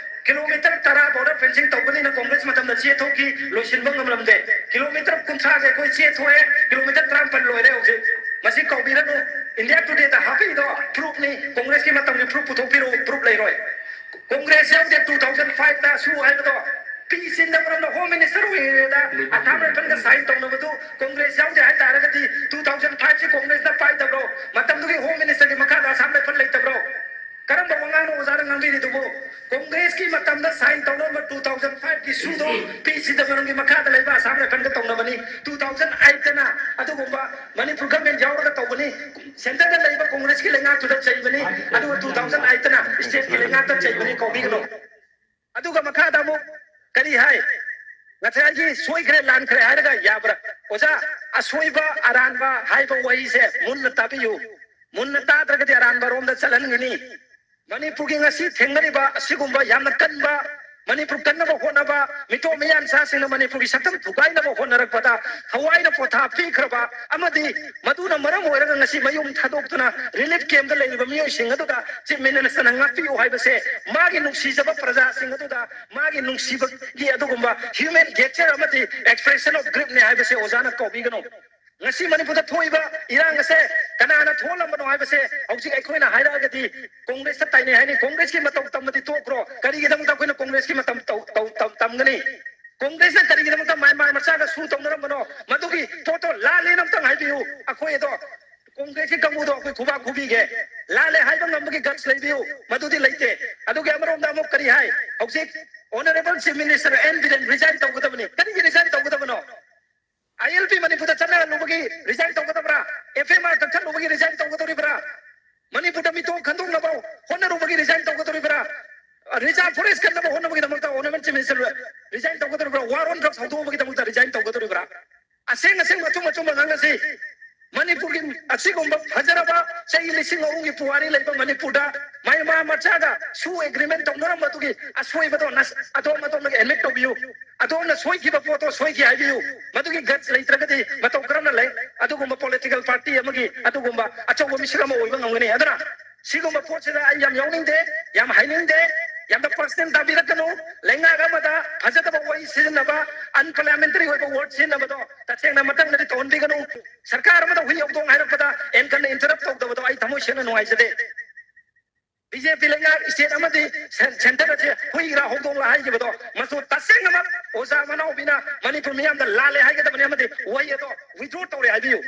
ꯀꯤꯂꯣꯃꯤꯇꯔ ꯇꯔꯥ ꯕꯣꯔꯗꯔ ꯐꯦꯟꯁꯤꯡ ꯇꯧꯒꯅꯤꯅ ꯀꯣꯡꯒ꯭ꯔꯦꯁ ꯃꯇꯝꯗ ꯆꯦ ꯊꯣꯛꯈꯤ, ꯂꯣꯏꯁꯤꯟꯕ ꯉꯝꯂꯝꯗꯦ꯫ ꯀꯤꯂꯣꯃꯤꯇꯔ ꯀꯨꯟꯊ꯭ꯔꯥꯁꯦ ꯑꯩꯈꯣꯏ ꯆꯦ ꯊꯣꯛꯑꯦ, ꯀꯤꯂꯣꯃꯤꯇꯔ ꯇꯔꯥꯃꯥꯄꯜ ꯂꯣꯏꯔꯦ ꯍꯧꯖꯤꯛ꯫ ꯃꯁꯤ ꯀꯧꯕꯤꯔꯅꯨ꯫ ꯏꯟꯗꯤꯌꯥ ꯇꯨꯗꯦꯗ ꯍꯥꯞꯄꯛꯏꯗꯣ ꯄ꯭ꯔꯨꯐꯅꯤ꯫ ꯀꯣꯡꯒ꯭ꯔꯦꯁꯀꯤ ꯃꯇꯝꯒꯤ ꯄ꯭ꯔꯨꯐ ꯄꯨꯊꯣꯛꯄꯤꯔꯛꯎ, ꯄ꯭ꯔꯨꯐ ꯂꯩꯔꯣꯏ꯫ ꯀꯣꯡꯒ꯭ꯔꯦꯁ ꯌꯥꯎꯗꯦ ꯇꯨ ꯊꯥꯎꯖꯟ ꯐꯥꯏꯚꯇ ꯁꯨ ꯍꯥꯏꯕꯗꯣ꯫ ꯄꯤ ꯆꯤꯗꯝꯕꯔꯝꯅ ꯍꯣꯝ ꯃꯤꯅꯤꯁꯇꯔ ꯑꯣꯏꯔꯤꯉꯩꯗ ꯑꯁꯥꯝ ꯔꯥꯏꯐꯜꯒ ꯁꯥꯏꯟ ꯇꯧꯅꯕꯗꯨ ꯀꯣꯡꯒ꯭ꯔꯦꯁ ꯌꯥꯎꯗꯦ ꯍꯥꯏꯇꯥꯔꯒꯗꯤ ꯇꯨ ꯊꯥꯎꯖꯟ ꯐꯥꯏꯚꯁꯤ ꯀꯣꯡꯒ꯭ꯔꯦꯁꯅ ꯄꯥꯏꯗꯕ꯭ꯔꯣ? ꯃꯇꯝꯗꯨꯒꯤ ꯍꯣꯝ ꯃꯤꯅꯤꯁꯇꯔꯒꯤ ꯃꯈꯥꯗ ꯑꯁꯥꯝ ꯔꯥꯏꯐꯜ ꯂꯩꯇꯕ꯭ꯔꯣ? ꯀꯔꯝꯕ ꯋꯥꯉꯥꯡꯅꯣ ꯑꯣꯖꯥꯅ ꯉꯥꯡꯕꯤꯔꯤꯗꯨꯕꯨ? ꯀꯣꯡꯒ꯭ꯔꯦꯁꯀꯤ ꯃꯇꯝꯗ ꯁꯥꯏꯟ ꯇꯧꯅꯔꯝꯕ ꯇꯨ ꯊꯥꯎꯖꯟ ꯐꯥꯏꯚꯀꯤ ꯁꯨꯗꯣ ꯄꯤ ꯆꯤꯗꯝꯕꯔꯝꯒꯤ ꯃꯈꯥꯗ ꯂꯩꯕ ꯑꯁꯥꯝ ꯔꯥꯏꯐꯜꯒ ꯇꯧꯅꯕꯅꯤ꯫ ꯇꯨ ꯊꯥꯎꯖꯟ ꯑꯩꯠꯇꯅ ꯑꯗꯨꯒꯨꯝꯕ ꯃꯅꯤ ꯒꯚꯔꯟꯃꯦꯟ ꯌꯥꯎꯔꯒ ꯇꯧꯕꯅꯤ, ꯁꯦꯟꯇꯔꯗ ꯂꯩꯕ ꯀꯣꯡꯒ꯭ꯔꯦꯁꯀꯤ ꯂꯩꯉꯥꯛꯇꯨꯗ ꯆꯩꯕꯅꯤ, ꯑꯗꯨꯒ ꯇꯨ ꯊꯥꯎꯖꯟ ꯑꯥꯏꯠꯇꯅ ꯁ꯭ꯇꯦꯠꯀꯤ ꯂꯩꯉꯥꯛꯇ ꯆꯩꯕꯅꯤ ꯀꯧꯕꯤꯒꯅꯨ꯫ ꯑꯗꯨꯒ ꯃꯈꯥꯗ ꯑꯃꯨꯛ ꯀꯔꯤ ꯍꯥꯏ? ꯉꯁꯥꯏꯒꯤ ꯁꯣꯏꯈ꯭ꯔꯦ ꯂꯥꯟꯈ꯭ꯔꯦ ꯍꯥꯏꯔꯒ ꯌꯥꯕ꯭ꯔꯥ? ꯑꯣꯖꯥ, ꯑꯁꯣꯏꯕ ꯑꯔꯥꯟꯕ ꯍꯥꯏꯕ ꯋꯥꯍꯩꯁꯦ ꯃꯨꯟꯅ ꯇꯥꯕꯤꯌꯨ꯫ ꯃꯨꯟꯅ ꯇꯥꯗ꯭ꯔꯒꯗꯤ ꯑꯔꯥꯟꯕ ꯔꯣꯝꯗ ꯆꯠꯍꯟꯒꯅꯤ꯫ ꯃꯅꯤꯄꯨꯔꯒꯤ ꯉꯁꯤ ꯊꯦꯡꯅꯔꯤꯕ ꯑꯁꯤꯒꯨꯝꯕ ꯌꯥꯝꯅ ꯀꯟꯕ, ꯃꯅꯤꯄꯨꯔ ꯀꯟꯅꯕ ꯍꯣꯠꯅꯕ, ꯃꯤꯇꯣꯞ ꯃꯤꯌꯥꯟꯆꯥꯁꯤꯡꯅ ꯃꯅꯤꯄꯨꯔꯒꯤ ꯁꯛꯇꯝ ꯊꯨꯒꯥꯏꯅꯕ ꯍꯣꯠꯅꯔꯛꯄꯗ ꯊꯋꯥꯏꯅ ꯄꯣꯊꯥ ꯄꯤꯈ꯭ꯔꯕ ꯑꯃꯗꯤ ꯃꯗꯨꯅ ꯃꯔꯝ ꯑꯣꯏꯔꯒ ꯉꯁꯤ ꯃꯌꯨꯝ ꯊꯥꯗꯣꯛꯇꯨꯅ ꯔꯤꯂꯤꯐ ꯀꯦꯝꯞꯇ ꯂꯩꯔꯤꯕ ꯃꯤꯑꯣꯏꯁꯤꯡ ꯑꯗꯨꯗ ꯆꯤꯐ ꯃꯤꯅꯤꯁꯇꯔꯅ ꯉꯥꯛꯄꯤꯌꯨ ꯍꯥꯏꯕꯁꯦ, ꯃꯥꯒꯤ ꯅꯨꯡꯁꯤꯖꯕ ꯄ꯭ꯔꯖꯥꯁꯤꯡ ꯑꯗꯨꯗ ꯃꯥꯒꯤ ꯅꯨꯡꯁꯤꯕꯒꯤ ꯑꯗꯨꯒꯨꯝꯕ ꯍ꯭ꯌꯨꯃꯦꯟ ꯒꯦꯁꯆꯔ ꯑꯃꯗꯤ ꯑꯦꯛꯁꯄ꯭ꯔꯦꯁꯟ ꯑꯣꯐ ꯒ꯭ꯔꯤꯐꯅꯦ ꯍꯥꯏꯕꯁꯦ ꯑꯣꯖꯥꯅ ꯀꯥꯎꯕꯤꯒꯅꯨ꯫ ꯉꯁꯤ ꯃꯅꯤꯄꯨꯔꯗ ꯊꯣꯛꯏꯕ ꯏꯔꯥꯡ ꯑꯁꯦ ꯀꯅꯥꯅ ꯊꯣꯛꯍꯜꯂꯝꯕꯅꯣ ꯍꯥꯏꯕꯁꯦ ꯍꯧꯖꯤꯛ ꯑꯩꯈꯣꯏꯅ ꯍꯥꯏꯔꯛꯑꯒꯗꯤ ꯀꯣꯡꯒ꯭ꯔꯦꯁꯇ ꯇꯥꯏꯅꯩ ꯍꯥꯏꯅꯤ꯫ ꯀꯣꯡꯒ꯭ꯔꯦꯁꯀꯤ ꯃꯇꯧ ꯇꯝꯕꯗꯤ ꯇꯣꯛꯈ꯭ꯔꯣ, ꯀꯔꯤꯒꯤꯗꯃꯛꯇ ꯑꯩꯈꯣꯏꯅ ꯀꯣꯡꯒ꯭ꯔꯦꯁꯀꯤ ꯃꯇꯝ ꯇꯧ-, ꯇꯧ-, ꯇꯝ-, ꯇꯝꯒꯅꯤ? ꯀꯣꯡꯒ꯭ꯔꯦꯁꯅ ꯀꯔꯤꯒꯤꯗꯃꯛꯇ ꯃ꯭ꯌꯥꯟꯃꯥꯔ ꯃꯆꯥꯒ ꯁꯨ ꯇꯧꯅꯔꯝꯕꯅꯣ? ꯃꯗꯨꯒꯤ ꯄꯣꯠꯇꯣ ꯂꯥꯜꯂꯦꯅ ꯑꯝꯇꯪ ꯍꯥꯏꯕꯤꯌꯨ꯫ ꯑꯩꯈꯣꯏ ꯑꯗꯣ ꯀꯣꯡꯒ꯭ꯔꯦꯁꯀꯤ ꯀꯥꯡꯕꯨꯗꯣ ꯑꯩꯈꯣꯏ ꯈꯨꯕꯥꯛ ꯈꯨꯕꯤꯒꯦ꯫ ꯂꯥꯜꯂꯦ ꯍꯥꯏꯕ ꯉꯝꯕꯒꯤ ꯒꯠꯁ ꯂꯩꯕꯤꯌꯨ, ꯃꯗꯨꯗꯤ ꯂꯩꯇꯦ꯫ ꯑꯗꯨꯒꯤ ꯑꯃꯔꯣꯝꯗ ꯑꯃꯨꯛ ꯀꯔꯤ ꯍꯥꯏ? ꯍꯧꯖꯤꯛ honourable chief minister N Biren resign ꯇꯧꯒꯗꯕꯅꯤ꯫ ꯀꯔꯤꯒꯤ ꯔꯤꯖꯥꯏꯟ ꯇꯧꯒꯗꯕꯅꯣ? ꯑꯥꯏ ꯑꯦꯜ ꯄꯤ ꯃꯅꯤꯄꯨꯔꯗ ꯆꯠꯅꯍꯜꯂꯨꯕꯒꯤ ꯔꯤꯖꯥꯏꯟ ꯇꯧꯒꯗꯕ꯭ꯔꯥ? ꯑꯦꯐ ꯑꯦꯝ ꯑꯥꯔ ꯀꯛꯊꯠꯂꯨꯕꯒꯤ ꯔꯤꯖꯥꯏꯟ ꯇꯧꯒꯗꯧꯔꯤꯕ꯭ꯔꯥ? ꯃꯅꯤꯄꯨꯔꯗ ꯃꯤꯇꯣꯞ ꯈꯟꯗꯣꯛꯅꯕ ꯍꯣꯠꯅꯔꯨꯕꯒꯤ ꯔꯤꯖꯥꯏꯟ ꯇꯧꯒꯗꯧꯔꯤꯕ꯭ꯔꯥ? ꯔꯤꯖꯥꯔꯚ ꯐꯣꯔꯦꯁ ꯀꯟꯅꯕ ꯍꯣꯠꯅꯕꯒꯤꯗꯃꯛꯇ ꯑꯣꯅꯔꯦꯕꯜ ꯆꯤꯐ ꯃꯤꯅꯤꯁꯇꯔ ꯔꯤꯖꯥꯏꯟ ꯇꯧꯒꯗꯧꯔꯤꯕ꯭ꯔꯥ? ꯋꯥꯔ ꯑꯣꯟ ꯗ꯭ꯔꯒꯁ ꯍꯧꯗꯣꯛꯅꯕꯒꯤꯗꯃꯛꯇ ꯔꯤꯖꯥꯏꯟ ꯇꯧꯒꯗꯧꯔꯤꯕ꯭ꯔꯥ? ꯑꯁꯦꯡ ꯑꯁꯦꯡꯕ ꯑꯆꯨꯝ ꯑꯆꯨꯝꯕ ꯉꯥꯡꯅꯁꯤ꯫ ꯃꯅꯤꯄꯨꯔꯒꯤ ꯑꯁꯤꯒꯨꯝꯕ ꯐꯖꯔꯕ ꯆꯍꯤ ꯂꯤꯁꯤꯡ ꯑꯍꯨꯝꯒꯤ ꯄꯨꯋꯥꯔꯤ ꯂꯩꯕ ꯃꯅꯤꯄꯨꯔꯗ ꯃ꯭ꯌꯥꯟꯃꯥꯔ ꯃꯆꯥꯒ ꯁꯨ ꯑꯦꯒ꯭ꯔꯤꯃꯦꯟ ꯇꯧꯅꯔꯝꯕꯗꯨꯒꯤ ꯑꯁꯣꯏꯕꯗꯣ ꯅꯁ-, ꯑꯗꯣꯝ ꯑꯗꯣꯝꯅ ꯑꯦꯗꯃꯤꯠ ꯇꯧꯕꯤꯌꯨ꯫ ꯑꯗꯣꯝꯅ ꯁꯣꯏꯈꯤꯕ ꯄꯣꯠꯇꯣ ꯁꯣꯏꯈꯤ ꯍꯥꯏꯕꯤꯌꯨ꯫ ꯃꯗꯨꯒꯤ ꯒꯠꯁ ꯂꯩꯇ꯭ꯔꯒꯗꯤ ꯃꯇꯧ ꯀꯔꯝꯅ ꯂꯩ ꯑꯗꯨꯒꯨꯝꯕ ꯄꯣꯂꯤꯇꯤꯀꯦꯜ ꯄꯥꯔꯇꯤ ꯑꯃꯒꯤ ꯑꯗꯨꯒꯨꯝꯕ ꯑꯆꯧꯕ ꯃꯤꯁꯛ ꯑꯃ ꯑꯣꯏꯕ ꯉꯝꯒꯅꯤ? ꯑꯗꯨꯅ ꯁꯤꯒꯨꯝꯕ ꯄꯣꯠꯁꯤꯗ ꯑꯩ ꯌꯥꯝ ꯌꯥꯎꯅꯤꯡꯗꯦ, ꯌꯥꯝ ꯍꯥꯏꯅꯤꯡꯗꯦ, ꯌꯥꯝꯅ ꯄꯔꯁꯅꯦꯜ ꯇꯥꯕꯤꯔꯛꯀꯅꯨ꯫ ꯂꯩꯉꯥꯛ ꯑꯃꯗ ꯐꯖꯗꯕ ꯋꯥꯍꯩ ꯁꯤꯖꯤꯟꯅꯕ, ꯑꯟꯄꯥꯔꯂꯤꯌꯥꯃꯦꯟꯇꯔꯤ ꯑꯣꯏꯕ ꯋꯥꯔꯗ ꯁꯤꯖꯤꯟꯅꯕꯗꯣ ꯇꯁꯦꯡꯅ ꯃꯊꯪꯗꯗꯤ ꯇꯧꯍꯟꯕꯤꯒꯅꯨ꯫ ꯁꯔꯀꯥꯔ ꯑꯃꯗ ꯍꯨꯏ ꯍꯧꯗꯣꯡ ꯍꯥꯏꯔꯛꯄꯗ ꯑꯦꯟꯀꯟꯅ ꯏꯟꯇꯔꯞ ꯇꯧꯗꯕꯗꯣ ꯑꯩ ꯊꯃꯣꯏ ꯁꯦꯡꯅ ꯅꯨꯡꯉꯥꯏꯖꯗꯦ꯫ ꯕꯤ ꯖꯦ ꯄꯤ ꯂꯩꯉꯥꯛ ꯁ꯭ꯇꯦꯠ ꯑꯃꯗꯤ ꯁꯦꯟ-, ꯁꯦꯟꯇꯔ ꯑꯁꯤ ꯍꯨꯏꯔꯥ ꯍꯧꯗꯣꯡꯂꯥ ꯍꯥꯏꯈꯤꯕꯗꯣ ꯃꯗꯨ ꯇꯁꯦꯡꯅꯃꯛ ꯑꯣꯖꯥ ꯃꯅꯥꯎꯕꯤꯅ ꯃꯅꯤꯄꯨꯔ ꯃꯤꯌꯥꯝꯗ ꯂꯥꯜꯂꯦ ꯍꯥꯏꯒꯗꯕꯅꯤ ꯑꯃꯗꯤ ꯋꯥꯍꯩ ꯑꯗꯣ ꯋꯤꯗ꯭ꯔꯣ ꯇꯧꯔꯦ ꯍꯥꯏꯕꯤꯌꯨ꯫